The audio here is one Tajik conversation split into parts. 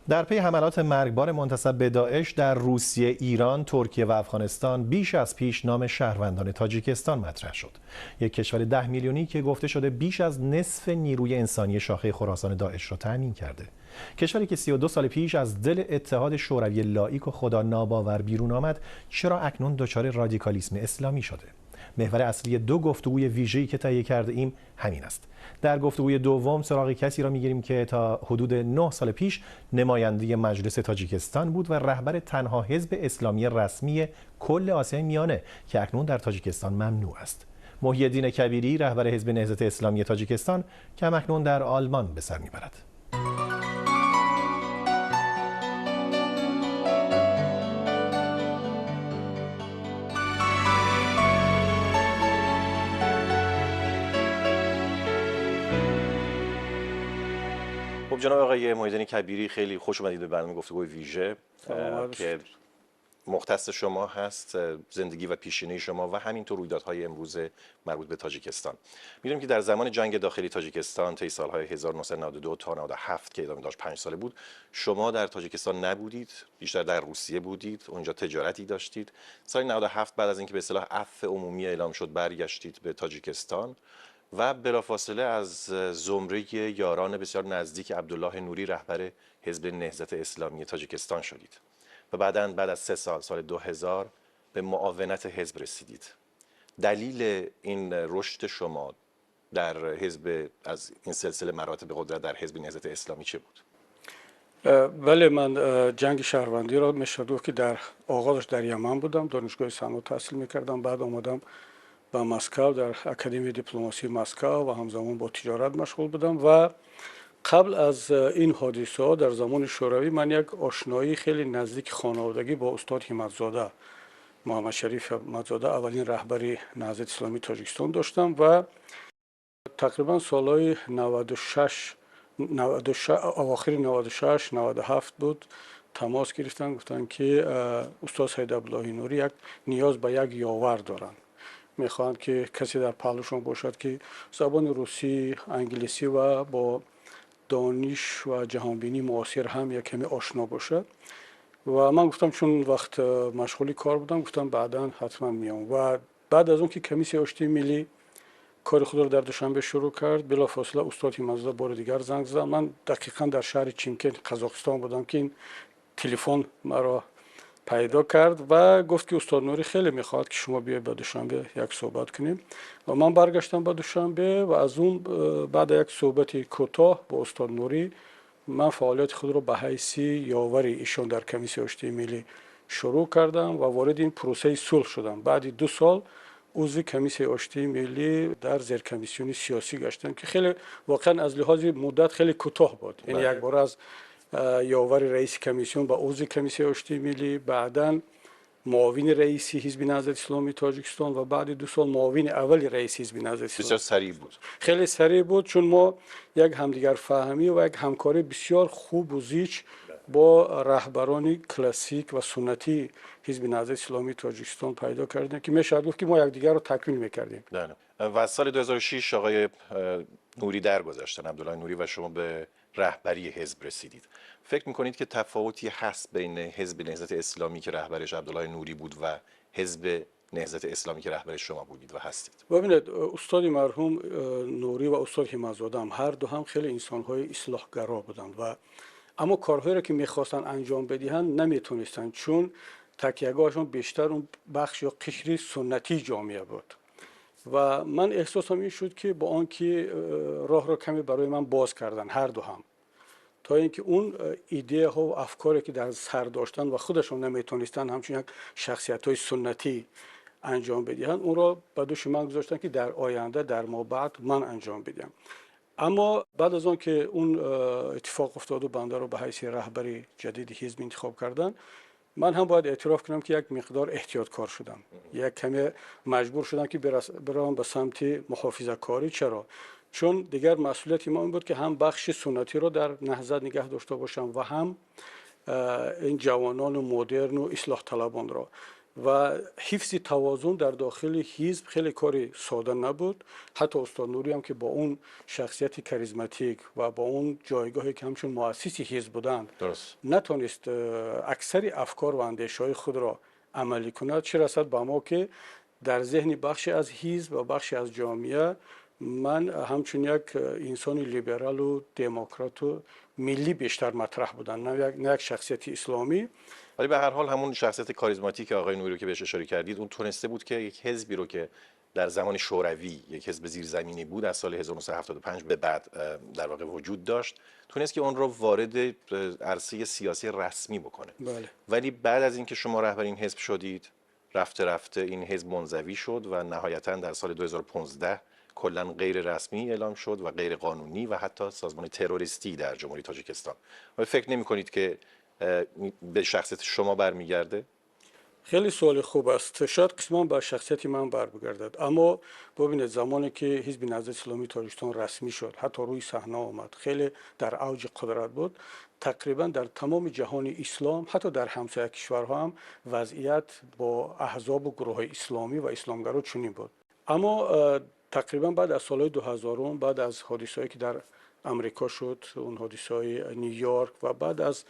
در پی حملات مرگبار منتسب به داعش در روسیه، ایران، ترکیه و افغانستان بیش از پیش نام شهروندان تاجیکستان مطرح شد. یک کشور 10 میلیونی که گفته شده بیش از نصف نیروی انسانی شاخه خراسان داعش را تأمین کرده. کشوری که 32 سال پیش از دل اتحاد شوروی لائیک و خدا ناباور بیرون آمد، چرا اکنون دچار رادیکالیسم اسلامی شده؟ محور اصلی دو گفتگوی ویژه‌ای که تهیه کرده ایم همین است. در گفتگوی دوم سراغ کسی را می‌گیریم که تا حدود 9 سال پیش نماینده مجلس تاجیکستان بود و رهبر تنها حزب اسلامی رسمی کل آسیای میانه که اکنون در تاجیکستان ممنوع است. محی‌الدین کبیری، رهبر حزب نهضت اسلامی تاجیکستان که اکنون در آلمان به سر می‌برد. خب جناب آقای محی‌الدین کبیری، خیلی خوش اومدید به برنامه گفتگوی ویژه که مختص شما هست، زندگی و پیشینه شما و همینطور رویدادهای امروز مربوط به تاجیکستان. می‌دونیم که در زمان جنگ داخلی تاجیکستان طی سالهای 1992 تا 97 که ادامه داشت، 5 ساله بود، شما در تاجیکستان نبودید، بیشتر در روسیه بودید، اونجا تجارتی داشتید. سال 97 بعد از اینکه به اصطلاح عفو عمومی اعلام شد برگشتید به تاجیکستان و بلافاصله از زمره یاران بسیار نزدیک عبدالله نوری، رهبر حزب نهضت اسلامی تاجیکستان شدید و بعداً بعد از 3 سال، سال 2000 به معاونت حزب رسیدید. دلیل این رشد شما در حزب، از این سلسله مراتب قدرت در حزب نهضت اسلامی چه بود؟ بله، من جنگ شهروندی را میشد گفت که در آغازش در یمن بودم، دانشگاه صنعا تحصیل میکردم، بعد آمدم به مسکو در اکادمی دیپلماسی مسکو و همزمان با تجارت مشغول بودم. و قبل از این حادثه در زمان شوروی من یک آشنایی خیلی نزدیک خانوادگی با استاد همتزاده، محمد شریف همتزاده، اولین رهبر نهضت اسلامی تاجیکستان داشتم و تقریبا سالهای 96 اواخر 96 97 بود تماس گرفتن، گفتن که استاد سید عبدالله نوری یک نیاز به یک یاور دارند، میخواهند که کسی در پهلوشان باشد که زبان روسی، انگلیسی و با دانش و جهانبینی معاصر هم یک کمی آشنا باشد. و من گفتم چون وقت مشغولی کار بودم، گفتم بعدا حتما میام. و بعد از اون که کمیسیون آشتی ملی کار خود را در دوشنبه شروع کرد، بلافاصله استاد همتزاده بار دیگر زنگ زد. من دقیقا در شهر چیمکنت قزاقستان بودم که این تلفن مرا پیدا کرد و گفت که استاد نوری خیلی میخواد که شما بیاید به دوشنبه یک صحبت کنیم. و من برگشتم به دوشنبه و از اون بعد یک صحبت کوتاه با استاد نوری من فعالیت خود را به حیث یاور ایشان در کمیسیون آشتی ملی شروع کردم و وارد این پروسه صلح شدم. بعد 2 سال عضو کمیسیون آشتی ملی در زیر کمیسیون سیاسی گشتم که خیلی واقعا از لحاظ مدت خیلی کوتاه بود، یعنی یک بار از یاور رئیس کمیسیون با عضو کمیسیون آشتی ملی، بعداً معاون رئیس حزب نهضت اسلامی تاجیکستان و بعد 2 سال معاون اول رئیس حزب نهضت اسلامی. بسیار سریع بود، خیلی سریع بود، چون ما یک همدیگر فهمی و یک همکاری بسیار خوب و زیچ با رهبران کلاسیک و سنتی حزب نهضت اسلامی تاجیکستان پیدا کردیم که میشه گفت که ما یکدیگر رو تکمیل میکردیم. و سال 2006 آقای نوری درگذشتن، عبدالله نوری، و شما به رهبری حزب رسیدید. فکر میکنید که تفاوتی هست بین حزب نهضت اسلامی که رهبرش عبدالله نوری بود و حزب نهضت اسلامی که رهبرش شما بودید و هستید؟ ببینید، استاد مرحوم نوری و استاد همتزاده هم هر دو هم خیلی انسان‌های اصلاحگرا بودند و اما کارهایی را که میخواستن انجام بدهند نمیتونستند، چون تکیه‌گاهشون بیشتر اون بخش یا قشر سنتی جامعه بود. و من احساسم این شد که با آنکه راه را کمی برای من باز کردن هر دو هم، تا اینکه اون ایده ها و افکاری که در سر داشتن و خودشون نمیتونستن همچون یک شخصیت های سنتی انجام بدهند، اون را به دوش من گذاشتن که در آینده در ما بعد من انجام بدم. اما بعد از آن که اون اتفاق افتاد و بنده رو به حیث رهبری جدید حزب انتخاب کردن، من هم باید اعتراف کنم که یک مقدار احتیاط کار شدم، یک کمی مجبور شدم که بروم به سمت محافظه کاری. چرا؟ چون دیگر مسئولیت ما این بود که هم بخش سنتی رو در نهضت نگه داشته باشم و هم این جوانان مدرن و اصلاح طلبان را. Ва ҳифзи тавозун дар дохили ҳизб хеле кори сода набуд. Ҳатто устод Нурӣ ҳам, ки бо он шахсияти харизматик ва бо он ҷойгоҳе ки ҳамчун муассиси ҳизб буданд, натонист аксари афкор ва андешаҳои худро амалӣ кунад. Чӣ расад ба мо, ки дар зеҳни бахше аз ҳизб ва бахше аз ҷомеа ман ҳамчун як инсони либералу демократу миллӣ бештар матраҳ будам, на як шахсияти исломӣ. ولی به هر حال همون شخصیت کاریزماتیک آقای نوری رو که بهش اشاره کردید، اون تونسته بود که یک حزبی رو که در زمان شوروی یک حزب زیرزمینی بود، از سال 1975 به بعد در واقع وجود داشت، تونست که اون رو وارد عرصه سیاسی رسمی بکنه. ولی بعد از اینکه شما رهبر این حزب شدید، رفته رفته این حزب منزوی شد و نهایتا در سال 2015 کلا غیر رسمی اعلام شد و غیر قانونی و حتی سازمان تروریستی در جمهوری تاجیکستان. و فکر نمی کنید که به شخصیت شما برمیگرده؟ خیلی سوال خوب است. شاید قسما به شخصیت من برگردد، اما ببینید، زمانی که حزب نهضت اسلامی تاجیکستان رسمی شد، حتی روی صحنه آمد، خیلی در اوج قدرت بود، تقریبا در تمام جهان اسلام، حتی در همسایه کشورها هم وضعیت با احزاب و گروه های اسلامی و اسلامگرا چنین بود. اما تقریبا بعد از سالهای 2000، بعد از حادثهایی که در امریکا شد، اون حادثه نیویورک و بعد از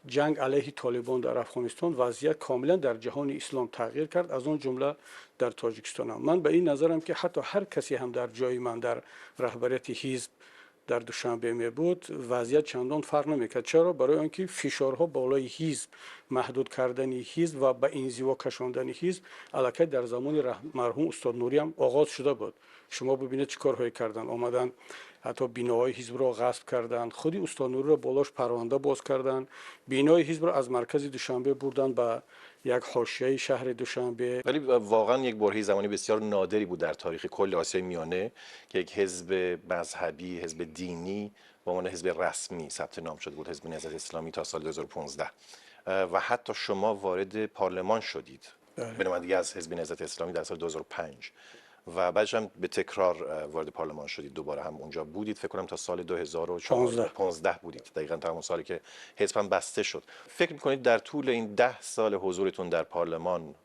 جنگ علیه طالبان در افغانستان، وضعیت کاملا در جهان اسلام تغییر کرد، از آن جمله در تاجیکستان هم. من به این نظرم که حتی هر کسی هم در جای من در رهبریت حزب در دوشنبه می بود، وضعیت چندان فرق نمیکرد. چرا؟ برای آنکه فشارها بالای حزب، محدود کردن حزب و به انزوا کشاندن حزب الکی در زمان مرحوم استاد نوری هم آغاز شده بود. شما ببینید چه کارهایی کردن. آمدن حتی биноҳои ҳизбро ғасб карданд, худи устод Нуриро болош парванда боз карданд, бинои ҳизбро аз маркази Душанбе бурданд ба як ҳошияи шаҳри Душанбе. ولی واقعا یک برهه زمانی بسیار نادری بود در تاریخ کل آسیای میانه که یک حزب مذهبی، حزب دینی به عنوان حزب رسمی ثبت نام شده بود، حزب نهضت اسلامی تا سال 2015 و حتی شما وارد پارلمان شدید به نمایندگی از حزب نهضت اسلامی در سال 2005 و بعدش هم به تکرار وارد پارلمان شدید. دوباره هم اونجا بودید، فکر کنم تا سال 2015 بودید، دقیقا تا همون سالی که حزب هم بسته شد. فکر میکنید در طول این 10 سال حضورتون در پارلمان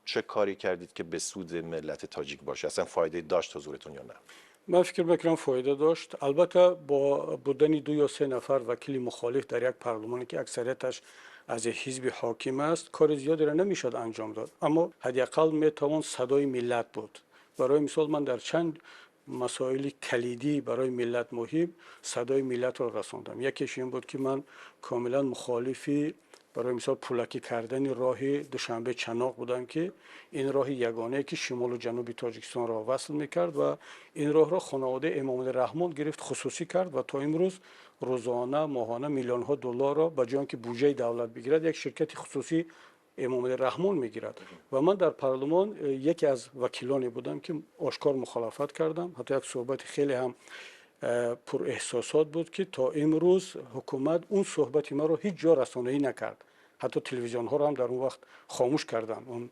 چه کاری کردید که به سود ملت تاجیک باشه؟ اصلا فایده داشت حضورتون یا نه؟ من فکر میکنم فایده داشت. البته با بودن دو یا سه نفر وکیل مخالف در یک پارلمانی که اکثریتش از حزب حاکم است، کار زیادی را نمیشد انجام داد، اما حداقل میتوان صدای ملت بود. برای مثال من در چند مسائل کلیدی برای ملت مهم صدای ملت را رساندم. یکیش این بود که من کاملا مخالفی برای مثال پولکی کردن راه دوشنبه چناق بودم که این راه یگانه که شمال و جنوب تاجیکستان را وصل میکرد و این راه را خانواده امام رحمان گرفت، خصوصی کرد و تا امروز روزانه، ماهانه میلیون ها دلار را به جای که بودجه دولت بگیرد، یک شرکت خصوصی امام رحمان میگیرد. و من در پارلمان یکی از وکیلانی بودم که آشکار مخالفت کردم. حتی یک صحبت خیلی هم پر احساسات بود که تا امروز حکومت اون صحبت ما رو هیچ جا رسانه‌ای نکرد. حتی تلویزیون ها رو هم در اون وقت خاموش کردن، اون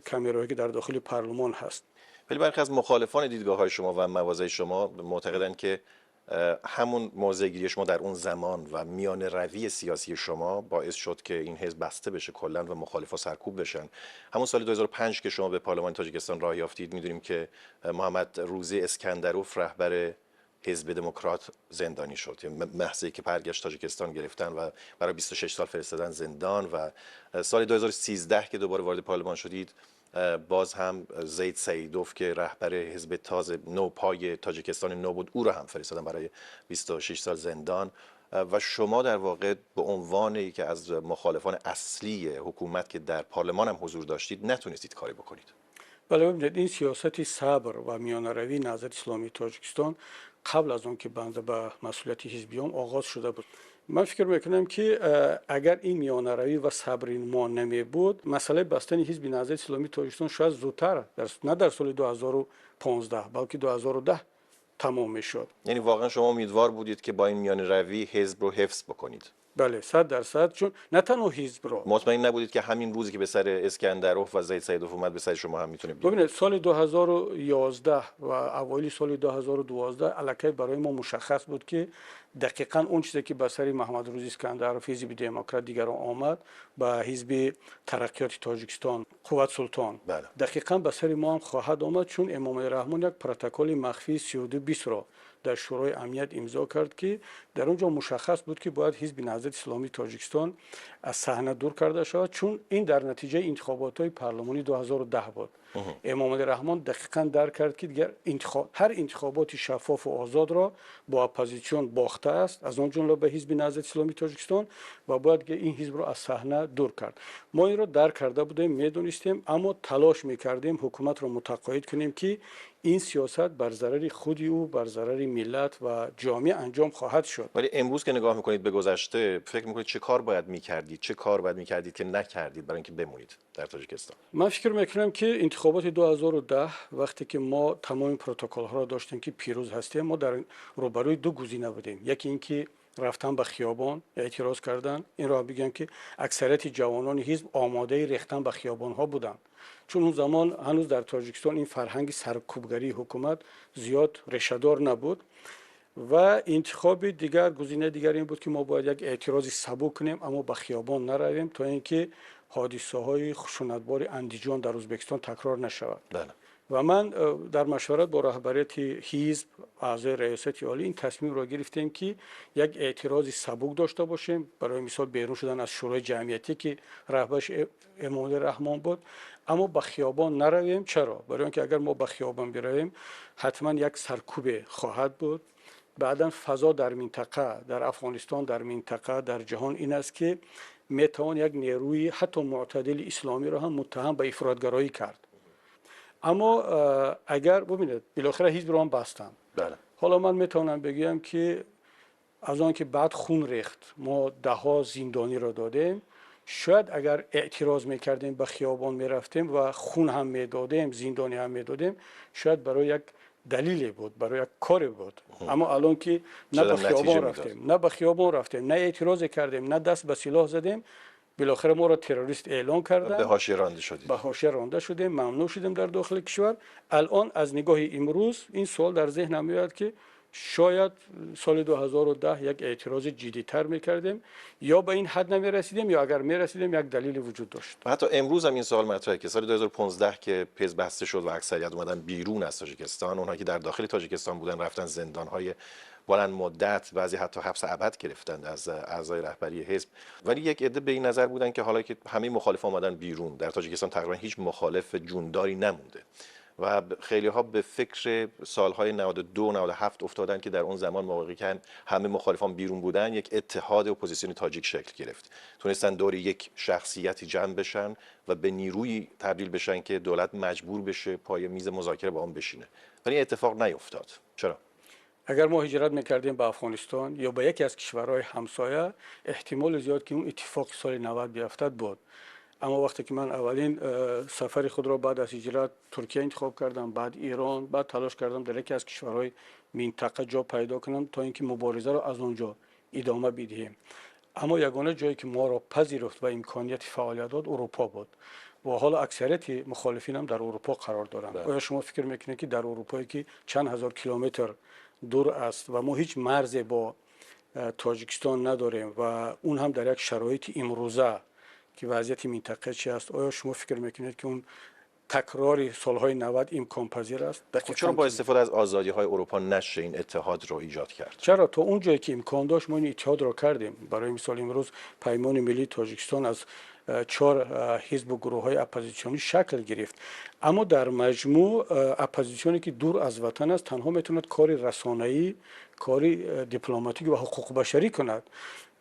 کامرایی که در داخل پارلمان هست. ولی برخی از مخالفان دیدگاه های شما و مواضع شما معتقدند که همون موضع شما در اون زمان و میان روی سیاسی شما باعث شد که این حزب بسته بشه کلا و مخالفا سرکوب بشن. همون سال 2005 که شما به پارلمان تاجیکستان راه یافتید، میدونیم که محمد روزی اسکندروف، رهبر حزب دموکرات، زندانی شد. یعنی محض که برگشت تاجیکستان گرفتن و برای 26 سال فرستادن زندان. و سال 2013 که دوباره وارد پارلمان شدید، باز هم زید سعیدوف که رهبر حزب تازه نوپای تاجیکستان نو بود، او را هم فرستادن برای 26 سال زندان. و شما در واقع به عنوان یکی از مخالفان اصلی حکومت که در پارلمان هم حضور داشتید، نتونستید کاری بکنید. بله، ببینید، این سیاست صبر و میانه‌روی نهضت اسلامی تاجیکستان قبل از آن که بنده به مسئولیت حزب بیام آغاز شده بود. من فکر میکنم که اگر این میانه‌روی و صبر ما نمی بود، مسئله بستن حزب نهضت اسلامی تاجیکستان شاید زودتر نه در سال 2015 بلکه 2010 تمام میشد. یعنی واقعا شما امیدوار بودید که با این میانه روی حزب رو حفظ بکنید؟ Бале, 100%, чун на танҳо ҳизбро. Мутмаин набудед ки ҳамин рӯзе ки ба сари Искандаров ва Зайд Саидов омад, ба сари шумо ҳам метавонад биёяд? Бубинед, соли 2011 ва аввали соли 2012 аллакай барои мо мушаххас буд, ки дақиқан он чизе ки ба сари Муҳаммадрӯз Искандаров, Ҳизби Демократ, дигарон омад, ба Ҳизби Тараққиёти Тоҷикистон, Қувват Султон, дақиқан ба сари мо ҳам хоҳад омад, чун Эмомалӣ Раҳмон як протоколи махфии 3220-ро дар Шӯрои Амният имзо кард, ки дар он ҷо мушаххас буд, ки бояд Ҳизби Наҳзати Исломии Тоҷикистон аз саҳна дур карда шавад, чун ин дар натиҷаи интихоботҳои парлумонии 2010 буд. Эмомалӣ Раҳмон дақиқан дарк кард, ки дигар ҳар интихоботи шаффофу озодро бо оппозитсион бохтааст, аз он ҷумла ба Ҳизби Наҳзати Исломии Тоҷикистон, ва бояд ин ҳизбро аз саҳна дур кард. Мо инро дарк карда будем, медонистем, аммо талош мекардем ҳукуматро мутақоид кунем, ки ин сиёсат бар зарари худи ӯ, бар зарари миллат ва ҷомеа анҷом хоҳад шуд. Вале имрӯз ки нигоҳ мекунед ба гузашта, фикр мекунед чӣ кор бояд мекардед, чӣ кор бояд мекардед ки накардед барои инки бимонед дар Тоҷикистон? Ман фикр мекунам, ки интихоботи 2010, вақте ки мо тамоми протоколҳоро доштем, ки пирӯз ҳастем, мо дар рӯбарӯи ду гузина будем. Яке ин ки рафтан ба хиёбон, эътироз кардан. Инро бигӯям, ки аксарияти ҷавонони ҳизб омодаи рехтан ба хиёбонҳо буданд, чун он замон ҳанӯз дар Тоҷикистон ин фарҳанги саркӯбгарии ҳукумат зиёд решадор набуд. Ва интихоби дигар, гузинаи дигар ин буд, ки мо бояд як эътирози сабук кунем, аммо ба хиёбон наравем, то ин ки ҳодисаҳои хушунатбори Андиҷон дар Ӯзбекистон такрор нашавад. Ва ман дар машварат бо раҳбарияти ҳизб, аъзои раёсати олӣ ин тасмимро гирифтем, ки як эътирози сабук дошта бошем, барои мисол берун шудан аз Шӯрои ҷамъиятӣ, ки раҳбараш Эмомалӣ Раҳмон буд, аммо ба хиёбон наравем. Чаро? Барои он ки агар мо ба хиёбон биравем, ҳатман як саркӯбе хоҳад буд. Баъдан фазо дар минтақа, дар Афғонистон, дар минтақа, дар ҷаҳон ин аст, ки метавон як нерӯи ҳатто мӯътадили исломиро ҳам муттаҳам ба ифротгароӣ кард. Аммо агар бубинед, билохира ҳизбро ҳам бастанд. Ҳоло ман метавонам бигӯям, ки аз он ки баъд хун рехт, мо даҳҳо зиндониро додем, шояд агар эътироз мекардем, ба хиёбон мерафтем ва хун ҳам медодем, зиндонӣ ҳам медодем, шояд барои як далеле буд, барои як коре буд. Аммо алон ки на ба хиёбон рафтем, на ба хиёбон рафтем, на эътирозе кардем, на даст ба силоҳ задем, билохира моро террорист эълон карданд. Ба ҳошия ронда шудед. Ба ҳошия ронда шудем, мамнӯъ шудем дар дохили кишвар. Алон аз нигоҳи имрӯз ин суол дар зеҳнам меояд, ки шояд соли 2010 як эътирози ҷиддитар мекардем, ё ба ин ҳад намерасидем, ё агар мерасидем, як далеле вуҷуд дошт. ва ҳатто имрӯз ҳам ин суол матраҳе, ки соли 2015 ки ҳизб баста шуд ва аксарият омаданд берун аз Тоҷикистон, онҳое ки дар дохили Тоҷикистон буданд рафтанд зиндонҳои بلند مدت، بعضی حتی حبس ابد گرفتند از اعضای رهبری حزب. ولی یک عده به این نظر بودن که حالا که همه مخالف آمدن بیرون، در تاجیکستان تقریبا هیچ مخالف جونداری نمونده و خیلی ها به فکر سالهای 92 97 افتادن که در اون زمان موقعی که همه مخالفان بیرون بودن، یک اتحاد اپوزیسیون تاجیک شکل گرفت، تونستن دور یک شخصیتی جمع بشن و به نیرویی تبدیل بشن که دولت مجبور بشه پای میز مذاکره با اون بشینه. ولی این اتفاق نیفتاد. چرا؟ Агар мо ҳиҷрат мекардем ба Афғонистон ё ба яке аз кишварҳои ҳамсоя, эҳтимоли зиёд, ки он иттифоқи соли 90 биафтад, буд. Аммо вақте ки ман аввалин сафари худро баъд аз ҳиҷрат Туркия интихоб кардам, баъд Эрон, баъд талош кардам дар яке аз кишварҳои минтақа ҷо пайдо кунам, то ин ки муборизаро аз он ҷо идома бидиҳем. Аммо ягона ҷое ки моро пазируфт ва имконияти фаъолият дод, Урупо буд. Ва ҳоло аксарияти мухолифинам дар Урупо қарор доранд. Оё шумо фикр мекунед, ки дар Урупое, ки чанд ҳазор километр дур аст ва мо ҳеҷ марзе бо Тоҷикистон надорем, ва он ҳам дар як шароити имрӯза, ки вазъияти минтақа чи аст, оё шумо фикр мекунед, ки он такрори солҳои 90 имконпазир аст? چرا با استفاده از آزادی های اروپا نشه این اتحاد رو ایجاد کرد؟ چرا، تا اون جایی که امکان داشت ما این اتحاد را کردیم. برای مثال امروز پیمان ملی تاجیکستان از چهار ҳизбу гурӯҳҳои оппозитсионӣ шакл гирифт. Аммо дар маҷмӯъ оппозитсионе, ки дур аз ватан аст, танҳо метавонад кори расонаӣ, кори дипломатик ва ҳуқуқбашарӣ кунад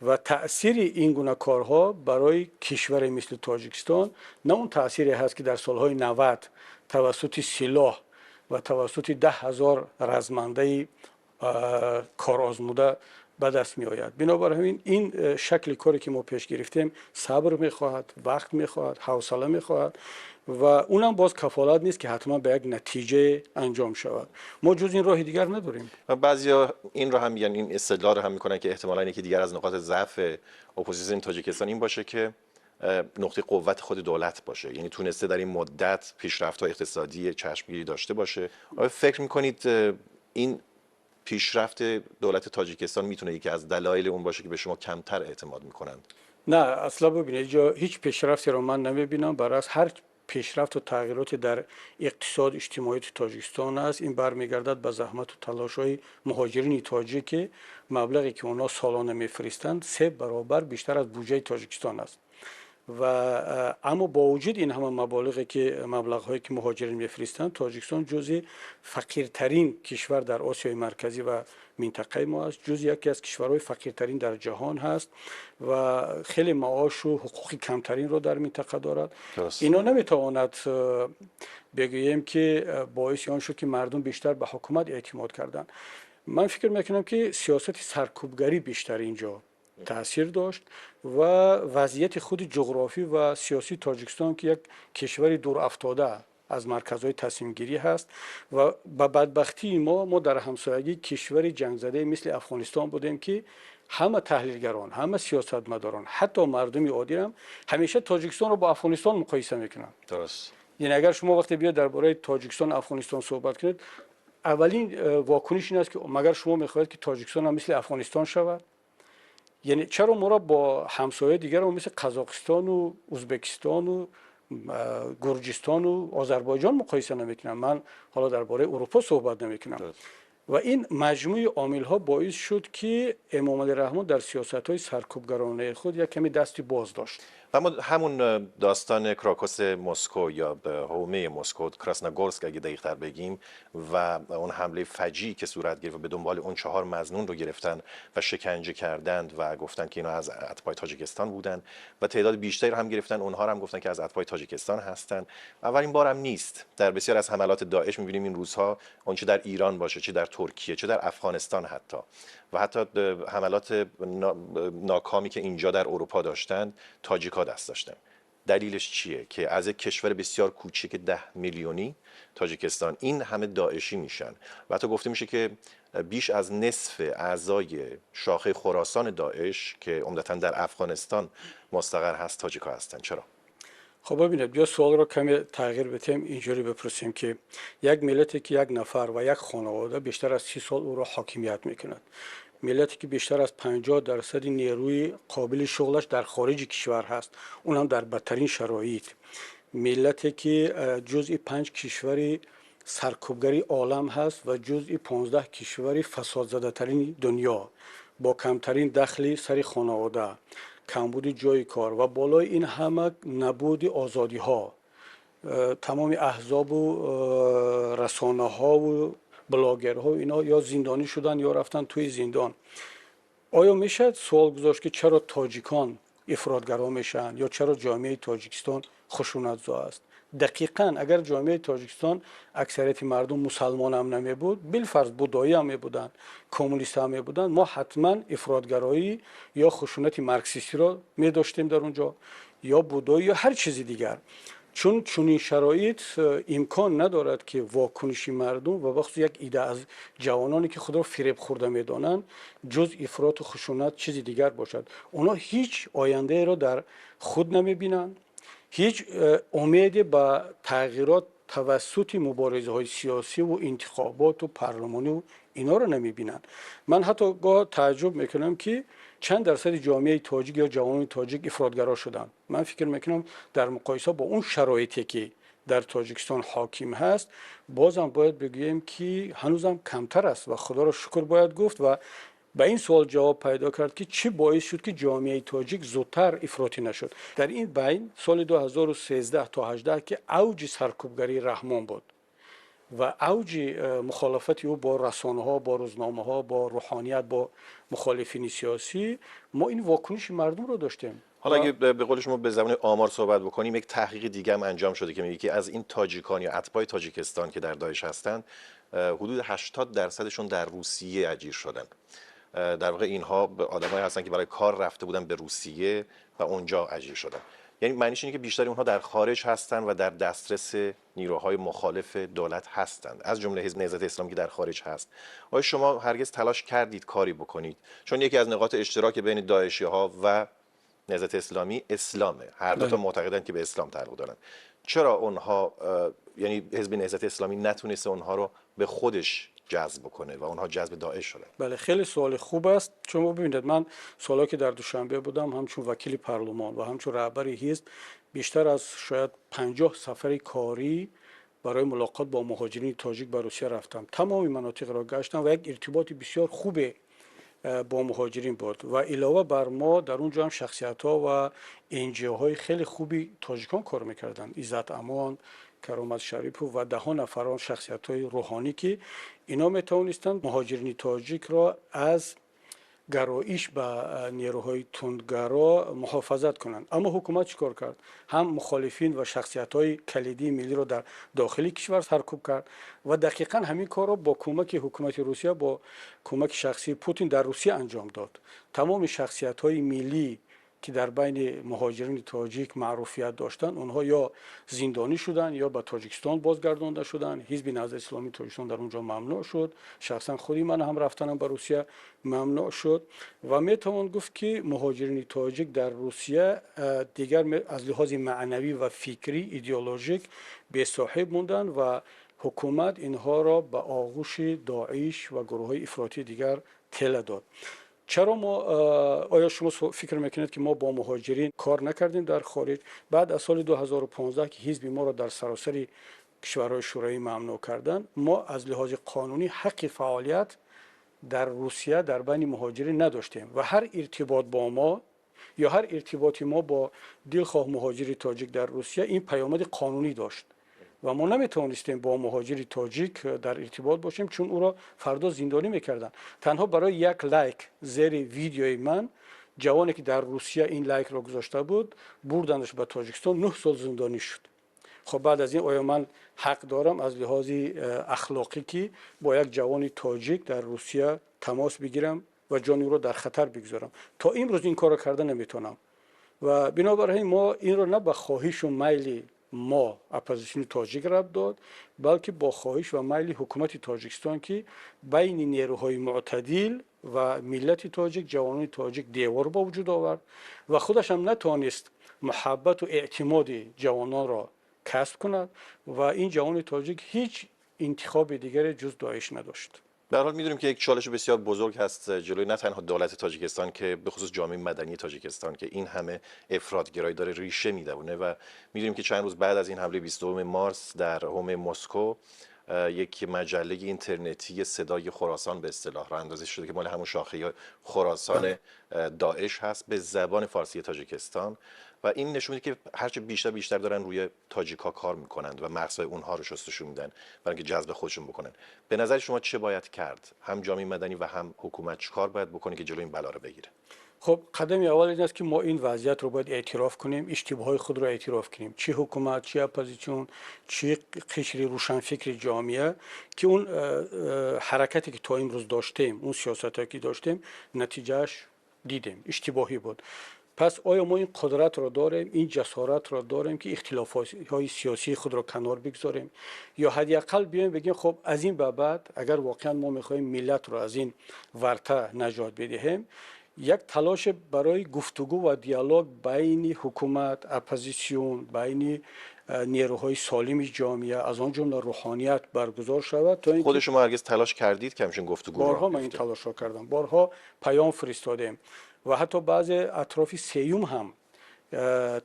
ва таъсири ин гуна корҳо барои кишваре мисли Тоҷикистон на он таъсире ҳаст, ки дар солҳои 90 тавассути силоҳ ва тавассути 10 000 размандаи корозмуда ба даст меояд. Бинобар ҳамин ин шакли коре, ки мо пеш гирифтем, сабр мехоҳад, вақт мехоҳад, ҳавсала мехоҳад. و اونم باز کفالت نیست که حتما به یک نتیجه انجام شود. ما جز این راه دیگر نداریم. و بعضیا این رو هم میگن، این استدلال رو هم میکنن که احتمالاً یکی دیگر از نقاط ضعف اپوزیسیون تاجیکستان این باشه که نقطه قوت خود دولت باشه، یعنی تونسته در این مدت پیشرفت‌های اقتصادی چشمگیری داشته باشه. آیا فکر میکنید این پیشرفت دولت تاجیکستان میتونه یکی از دلایل اون باشه که به شما کمتر اعتماد میکنند؟ نه، اصلا ببینید، هیچ پیشرفتی رو من نمیبینم. برعکس، هر پیشرفت و تغییرات در اقتصاد اجتماعی تاجیکستان است، این برمیگردد به زحمت و تلاش های مهاجرین تاجیک که مبلغی که اونا سالانه میفرستند 3 برابر بیشتر از بودجه تاجیکستان است. و اما با وجود این همه مبالغی که مبلغ هایی که مهاجرین میفرستند، تاجیکستان جزء فقیرترین کشور در آسیای مرکزی و منطقه ما است، جزء یکی از کشورهای فقیرترین در جهان هست و خیلی معاش و حقوق کمترین رو در منطقه دارد. اینا نمیتواند بگوییم که باعث آن شد که مردم بیشتر به حکومت اعتماد کردند. من فکر میکنم که سیاست سرکوبگری بیشتر اینجا تاثیر داشت و وضعیت خود جغرافی و سیاسی تاجیکستان که یک کشور دور افتاده از مرکزهای تصمیم گیری هست و به بدبختی ما در همسایگی کشور جنگ زده مثل افغانستان بودیم که همه تحلیلگران، همه سیاستمداران، حتی مردم عادی هم همیشه تاجیکستان رو با افغانستان مقایسه میکنن. یعنی اگر شما وقتی بیاد درباره تاجیکستان افغانستان صحبت کنید، اولین واکنش این است که مگر شما میخواهید که تاجیکستان هم مثل افغانستان شود؟ یعنی چرا ما را با همسایه دیگر مثل قزاقستان و ازبکستان و گرجستان و آذربایجان مقایسه نمیکنم؟ من حالا درباره اروپا صحبت نمیکنم. و این مجموع عامل ها باعث شد که امام علی رحمان در سیاست های سرکوبگرانه خود یک کمی دستی باز داشت. و اما همون داستان کراکوس مسکو یا حومه مسکو، کراسناگورسک اگه دقیق تر بگیم، و اون حمله فجیعی که صورت گرفت و به دنبال اون 4 مظنون رو گرفتن و شکنجه کردند و گفتن که اینا از اتباع تاجیکستان بودن و تعداد بیشتری رو هم گرفتن، اونها رو هم گفتن که از اتباع تاجیکستان هستن. اولین بارم نیست. در بسیار از حملات داعش می‌بینیم این روزها، اون چه در ایران باشه، چه در ترکیه، چه در افغانستان حتی، و حتی حملات ناکامی که اینجا در اروپا داشتند، تاجیکا دست داشتن. دلیلش چیه که از یک کشور بسیار کوچک 10 میلیونی تاجیکستان این همه داعشی میشن؟ و حتی گفته میشه که بیش از نصف اعضای شاخه خراسان داعش که عمدتا در افغانستان مستقر هست، تاجیکا هستند. چرا؟ خب ببینید، بیا سوال رو کمی تغییر بدیم، اینجوری بپرسیم که یک ملتی که یک نفر و یک خانواده بیشتر از 30 سال او را حاکمیت میکند، ملتی که بیشتر از 50% نیروی قابل شغلش در خارج کشور هست، اون هم در بدترین شرایط، ملتی که جزء پنج کشور سرکوبگری عالم هست و جزء 15 کشور فساد زده ترین دنیا، با کمترین دخل سر خانواده، کمبود جای کار و بالای این همه نبود آزادی ها، تمام احزاب و رسانه ها و بلاگرها و اینا یا زندانی شدن یا رفتن توی زندان، آیا میشه سوال گذاشت که چرا تاجیکان افراطگرا میشن یا چرا جامعه تاجیکستان خشونتزا است؟ دقیقا اگر جامعه تاجیکستان اکثریت مردم مسلمان هم نمی بود، بالفرض بودایی هم می بودن، کمونیست هم می بودن، ما حتما افراطگرایی یا خشونت مارکسیستی را می داشتیم در اونجا، یا بودایی یا هر چیزی دیگر، چون چنین شرایط امکان ندارد که واکنشی مردم و بخصوص یک عده از جوانانی که خود را فریب خورده میدانند جز افراط و خشونت چیزی دیگر باشد. اونا هیچ آینده را در خود نمیبینند، هیچ امیدی به تغییرات توسط مبارزه های سیاسی و انتخابات و پارلمانی و اینا رو نمیبینند. من حتی گاه تعجب میکنم که چند درصد جامعه تاجیک یا جوانان تاجیک افراطگرا شدن. من فکر میکنم در مقایسه با اون شرایطی که در تاجیکستان حاکم هست، بازم باید بگوییم که هنوزم کمتر است و خدا را شکر باید گفت و به این سوال جواب پیدا کرد که چی باعث شد که جامعه تاجیک زودتر افراطی نشد. در این بین سال 2013 تا 18 که اوج سرکوبگری رحمان بود و اوج مخالفت او با رسانه ها، با روزنامه ها، با روحانیت، با مخالفین سیاسی، ما این واکنش مردم رو داشتیم. حالا اگه به قول شما به زبان آمار صحبت بکنیم، یک تحقیق دیگه هم انجام شده که میگه که از این تاجیکان یا اتباع تاجیکستان که در داعش هستند، حدود 80 درصدشون در روسیه اجیر شدن. در واقع اینها آدمایی هستن که برای کار رفته بودن به روسیه و اونجا اجیر شدن. یعنی معنیش اینه که بیشتر اونها در خارج هستند و در دسترس نیروهای مخالف دولت هستند، از جمله حزب نهضت اسلامی که در خارج هست. آیا شما هرگز تلاش کردید کاری بکنید؟ چون یکی از نقاط اشتراک بین داعشی‌ها و نهضت اسلامی اسلامه، هر دو تا معتقدند که به اسلام تعلق دارن. چرا اونها، یعنی حزب نهضت اسلامی نتونسته اونها رو به خودش جذب بکنه و اونها جذب داعش شدن؟ بله، خیلی سوال خوب است. چون ببینید، من سالها که در دوشنبه بودم، همچون وکیل پارلمان و همچون رهبر حزب، بیشتر از شاید 50 سفر کاری برای ملاقات با مهاجرین تاجیک به روسیه رفتم. تمام مناطق را گشتم و یک ارتباط بسیار خوب با مهاجرین بود و علاوه بر ما در اونجا هم شخصیت ها و NGO های خیلی خوبی تاجیکان کار میکردند، عزت امان، کرامت شریپов و ده ها نفران شخصیت های روحانی که اینا میتوانستند مهاجرین تاجیک را از گرایش به نیروهای تندگرا محافظت کنند. اما حکومت چیکار کرد؟ هم مخالفین و شخصیت های کلیدی ملی را در داخل کشور سرکوب کرد و دقیقا همین کار را با کمک حکومت روسیه، با کمک شخصی پوتین در روسیه انجام داد. تمام شخصیت های ملی که در بین مهاجرین تاجیک معروفیت داشتند، اونها یا زندانی شدند یا به تاجیکستان بازگردانده شدند. حزب نهضت اسلامی تاجیکستان در اونجا ممنوع شد. شخصا خودی من هم رفتنم به روسیه ممنوع شد و میتوان گفت که مهاجرین تاجیک در روسیه دیگر از لحاظ معنوی و فکری ایدئولوژیک بی صاحب موندند و حکومت اینها را به آغوش داعش و گروه های افراطی دیگر تله داد. چرا ما، آیا شما فکر میکنید که ما با مهاجرین کار نکردیم در خارج؟ بعد از سال 2015 که حزب ما را در سراسر کشورهای شوروی ممنوع کردن، ما از لحاظ قانونی حق فعالیت در روسیه در بین مهاجرین نداشتیم و هر ارتباط با ما یا هر ارتباطی ما با دلخواه مهاجر تاجیک در روسیه این پیامد قانونی داشت و ما نمیتوانستیم با مهاجر تاجیک در ارتباط باشیم، چون او را فردا زندانی میکردن. تنها برای یک لایک زیر ویدیوی من، جوانی که در روسیه این لایک را گذاشته بود، بردندش به تاجیکستان، 9 سال زندانی شد. خب بعد از این آیا من حق دارم از لحاظ اخلاقی که با یک جوان تاجیک در روسیه تماس بگیرم و جان او را در خطر بگذارم؟ تا امروز این کار را کرده نمیتونم و بنابراین ما این را نه به خواهش و میل ما اپوزیسیون تاجیک ربط داد، بلکه با خواهش و میل حکومت تاجیکستان که بین نیروهای معتدل و ملت تاجیک، جوانان تاجیک دیوار با وجود آورد و خودش هم نتوانست محبت و اعتماد جوانان را کسب کند و این جوان تاجیک هیچ انتخاب دیگری جز داعش نداشت. به هر حال میدونیم که یک چالش بسیار بزرگ هست جلوی نه تنها دولت تاجیکستان که به خصوص جامعه مدنی تاجیکستان که این همه افراط‌گرایی داره ریشه میدونه و میدونیم که چند روز بعد از این حمله 22 مارس در حومه مسکو یک مجله اینترنتی صدای خراسان به اصطلاح راه اندازی شده که مال همون شاخه خراسان داعش هست به زبان فارسی تاجیکستان و این نشون میده که هرچه بیشتر بیشتر دارن روی تاجیکا کار میکنند و مغزهای اونها رو شستشو میدن برای اینکه جذب خودشون بکنن. به نظر شما چه باید کرد؟ هم جامعه مدنی و هم حکومت چیکار باید بکنه که جلوی این بلا رو بگیره؟ خب، قدم اول این است که ما این وضعیت رو باید اعتراف کنیم، اشتباه‌های خود رو اعتراف کنیم، چه حکومت، چه اپوزیسیون، چه قشر روشنفکر جامعه، که اون حرکتی که تا امروز داشتیم، اون سیاستایی که داشتیم، نتیجهش دیدیم، اشتباهی بود. پس آیا ما این قدرت را داریم، این جسارت را داریم که اختلافات سیاسی خود را کنار بگذاریم یا حداقل بیایم بگیم خب از این به بعد اگر واقعا ما میخواهیم ملت را از این ورطه نجات بدهیم، یک تلاش برای گفتگو و دیالوگ بین حکومت، اپوزیسیون، بین نیروهای سالم جامعه، از آن جمله روحانیت برگزار شود تا خود شما هرگز تلاش کردید که همچین گفتگو؟ بارها من این تلاش را کردم، بارها پیام فرستادیم و حتی بعضی اطراف سیوم هم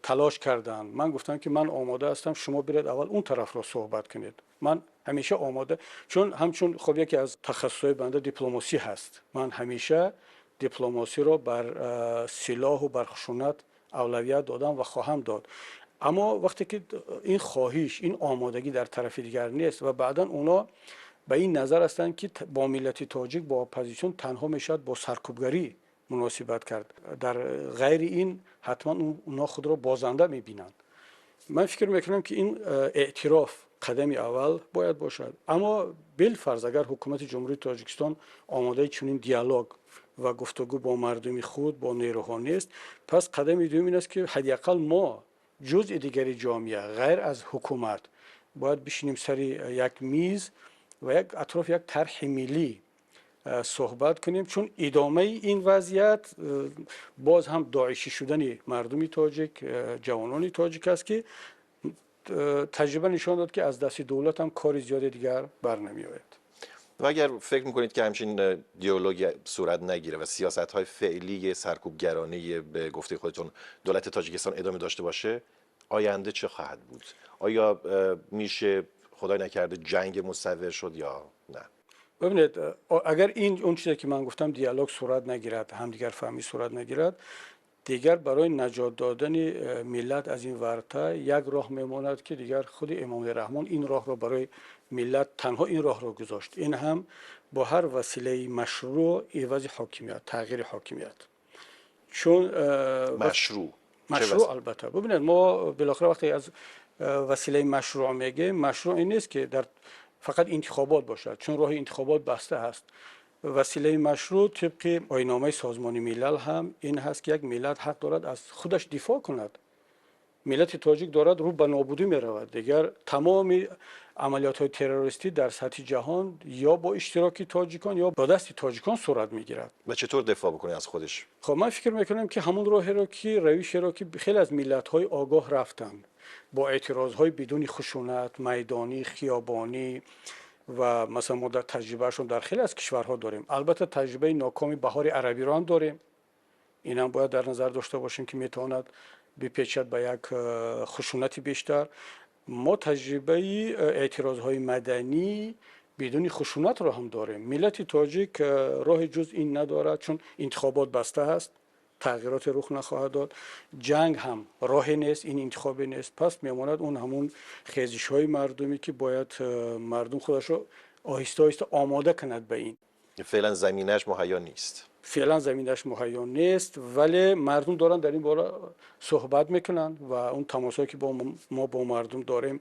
تلاش کردن. من گفتم که من آماده هستم، شما برید اول اون طرف را صحبت کنید. من همیشه آماده، چون همچون خب یکی از تخصصهای بنده دیپلماسی هست، من همیشه دیپلماسی را بر سلاح و بر خشونت اولویت دادم و خواهم داد. اما وقتی که این خواهش، این آمادگی در طرف دیگر نیست و بعدا اونا به این نظر هستند که با ملت تاجیک، با اپوزیسیون تنها میشد با سرکوبگری مناسبت کرد، در غیر این حتما اونا خود را بازنده میبینند. من فکر میکنم که این اعتراف قدم اول باید باشد. اما بالفرض اگر حکومت جمهوری تاجیکستان آماده چنین دیالوگ و گفتگو با مردم خود، با نیروها نیست، پس قدم دوم این است که حداقل ما ҷузъи дигари ҷомеа ғайр аз ҳукумат бояд бишинем сари як миз ва як атрофи як тарҳи миллӣ суҳбат кунем, чун идомаи ин вазъият боз ҳам доишӣ шудани мардуми тоҷик, ҷавонони тоҷик аст, ки таҷриба нишон дод, ки аз дасти давлат ҳам кори зиёди дигар бар намеояд. و اگر فکر میکنید که همچین دیالوگ صورت نگیره و سیاست های فعلی سرکوبگرانه به گفته خودتون دولت تاجیکستان ادامه داشته باشه، آینده چه خواهد بود؟ آیا میشه خدای نکرده جنگ مصور شد یا نه؟ ببینید، اگر این اون چیزی که من گفتم، دیالوگ صورت نگیرد، همدیگر فهمی صورت نگیرد، دیگر برای نجات دادن ملت از این ورطه یک راه میماند که دیگر خود امام رحمان این راه را برای ملت، تنها این راه را گذاشت. این هم با هر وسیله مشروع عوض حاکمیت، تغییر حاکمیت، چون مشروع؟ مشروع البته. ببینید، ما بالاخره وقتی از وسیله مشروع میگیم، مشروع این نیست که در فقط انتخابات باشد، چون راه انتخابات بسته است. وسیله مشروع طبق آیین‌نامه سازمان ملل هم این هست که یک ملت حق دارد از خودش دفاع کند. ملت تاجیک دارد رو به نابودی میرود. دیگر تمام عملیات های تروریستی در سطح جهان یا با اشتراک تاجیکان یا با دست تاجیکان صورت میگیرد. و چطور دفاع بکنه از خودش؟ خب، من فکر میکنم که همون راه را که روش را که خیلی از ملت های آگاه رفتند، با اعتراض های بدون خشونت، میدانی، خیابانی، و مثلا ما در تجربهشون در خیلی از کشورها داریم. البته تجربه ناکامی بهار عربی را هم داریم. این هم باید در نظر داشته باشیم که میتواند بپیچد به یک خشونت بیشتر. ما تجربه اعتراض های مدنی بدون خشونت را هم داریم. ملت تاجیک راه جز این ندارد، چون انتخابات بسته است، تغییرات رخ نخواهد داد، جنگ هم راه نیست، این انتخابی نیست. پس میماند اون همون خیزش های مردمی که باید مردم خودش رو آهسته آهسته آماده کند به این. فعلا زمینش مهیا نیست. فعلا زمینش مهیا نیست، ولی مردم دارن در این باره صحبت میکنن و اون تماسایی که با ما با مردم داریم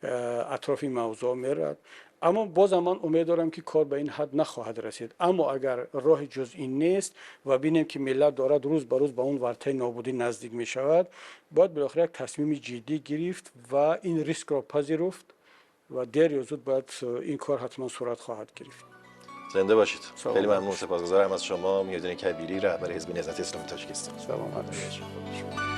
اطراف این موضوع میرد. اما باز من امید دارم که کار به این حد نخواهد رسید. اما اگر راه جز این نیست و بینیم که ملت دارد روز به روز به اون ورطه نابودی نزدیک می شود، باید بالاخره یک تصمیم جدی گرفت و این ریسک را پذیرفت و دیر یا زود باید این کار حتما صورت خواهد گرفت. زنده باشید. خیلی ممنون، سپاسگزارم از شما. محی‌الدین کبیری، رهبر حزب نهضت اسلامی تاجیکستان. سلامت باشید.